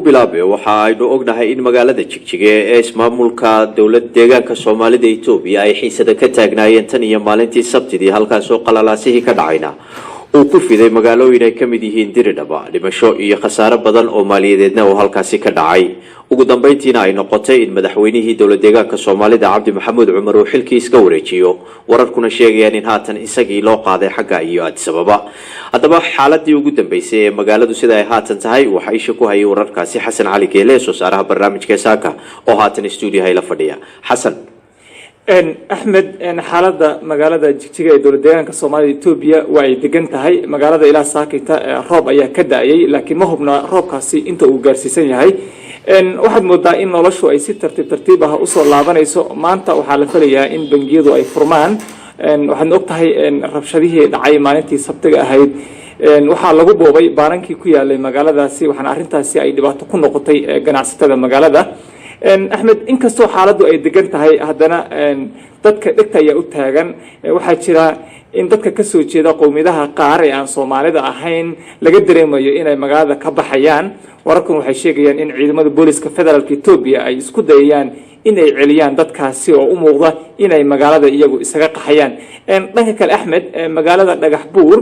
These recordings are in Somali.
Bilaabe, waxa aynu ognahay in magaalada Jigjiga ee ismaamulka dowlad deegaanka Soomaalida Etoobiya ay xiisada ka taagnaayeen tan iyo maalintii Sabtidii, halkaasoo qalalaasihii ka dhacayna uu ku fiday magaalooyin ay ka mid yihiin Diridhaba, dhimasho iyo khasaare badan oo maaliyadeedna uu halkaasi ka dhacay. Ugu dambeyntiina ay noqotay in madaxweynihii dowlad deegaanka Soomaalida, Cabdi Maxamuud Cumar, uu xilkii iska wareejiyo, wararkuna sheegayaan in haatan isagii loo qaaday xagga iyo Addis Ababa. Haddaba, xaaladii ugu dambeysay ee magaaladu sida ay haatan tahay, waxaa isha ku hayay wararkaasi Xasan Cali Geele, soo saaraha barnaamijka Saaka, oo haatan stuudiyaha ila fadhiya. Xasan. Axmed, xaaladda magaalada Jigjiga ee dowlad deegaanka Soomaalida Etoobiya waa ay degan tahay. Magaalada ilaa saakita roob ayaa ka da-ayay, laakiin ma hubna roobkaasi inta uu gaarsiisan yahay. Waxaad moodaa in noloshu ay si tartiib tartiib ah usoo laabanayso. Maanta waxaa la filayaa in bangiyadu ay furmaan. Waxaadna og tahay rabshadihii dhacay maalintii Sabtiga ahayd, waxaa lagu boobay baanankii ku yaalay magaaladaasi, waxaana arrintaasi ay dhibaato ku noqotay ganacsatada magaalada. Axmed, inkastoo xaaladdu ay degan tahay, haddana dadka dhegta ayaa u taagan. Waxaa jira in dadka kasoo jeeda qowmiyadaha qaar ee aan Soomaalida ahayn laga dareemayo inay magaalada ka baxayaan. Wararkan waxay sheegayaan in ciidamada booliska federaalka Etoobiya ay isku dayayaan in ay celiyaan dadkaasi oo u muuqda inay magaalada iyagu isaga qaxayaan. Dhanka kale, Axmed, magaalada Dhagax Buur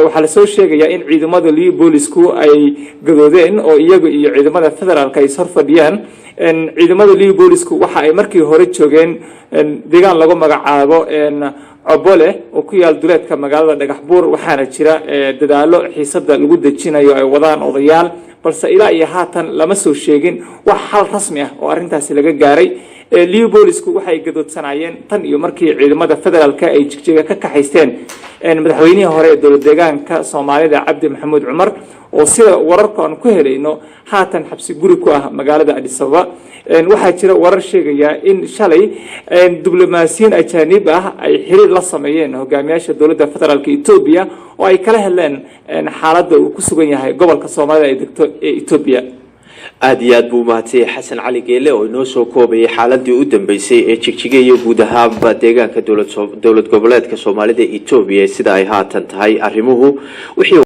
waxaa lasoo sheegayaa in ciidamada Liyu boolisku ay gadoodeen oo iyagu iyo ciidamada federaalka ay ishor fadhiyaan. Ciidamada Liyu boolisku waxa ay markii hore joogeen deegaan lagu magacaabo Cobole oo ku yaal duleedka magaalada Dhagax Buur, waxaana jira dadaalo xiisada lagu dejinayo ay wadaan odayaal, balse ilaa iyo haatan lama soo sheegin wax xal rasmi ah oo arrintaasi laga gaaray. Liyu boolisku waxay gadoodsanaayeen tan iyo markii ciidamada federaalka ay Jigjiga ka kaxaysteen madaxweynihii hore ee dowlad deegaanka Soomaalida, Cabdi Maxamuud Cumar, oo sida wararka aan ku helayno haatan xabsi guri ku ah magaalada Addis Ababa. Waxaa jira warar sheegaya in shalay diblomaasiyiin ajaanib ah ay xiriir la sameeyeen hogaamiyaasha dowladda federaalka Etoobiya oo ay kala hadleen xaaladda uu ku sugan yahay gobolka Soomaalida ay degto ee Etoobiya. Aada iyo aad buu umahadsanyay Xasan Cali Geele oo inoo soo koobayay xaaladii u dambeysay ee Jigjiga iyo guud ahaanba deegaanka dowlad goboleedka Soomaalida Etoobiya, sida ay haatan tahay arrimuhu wixii.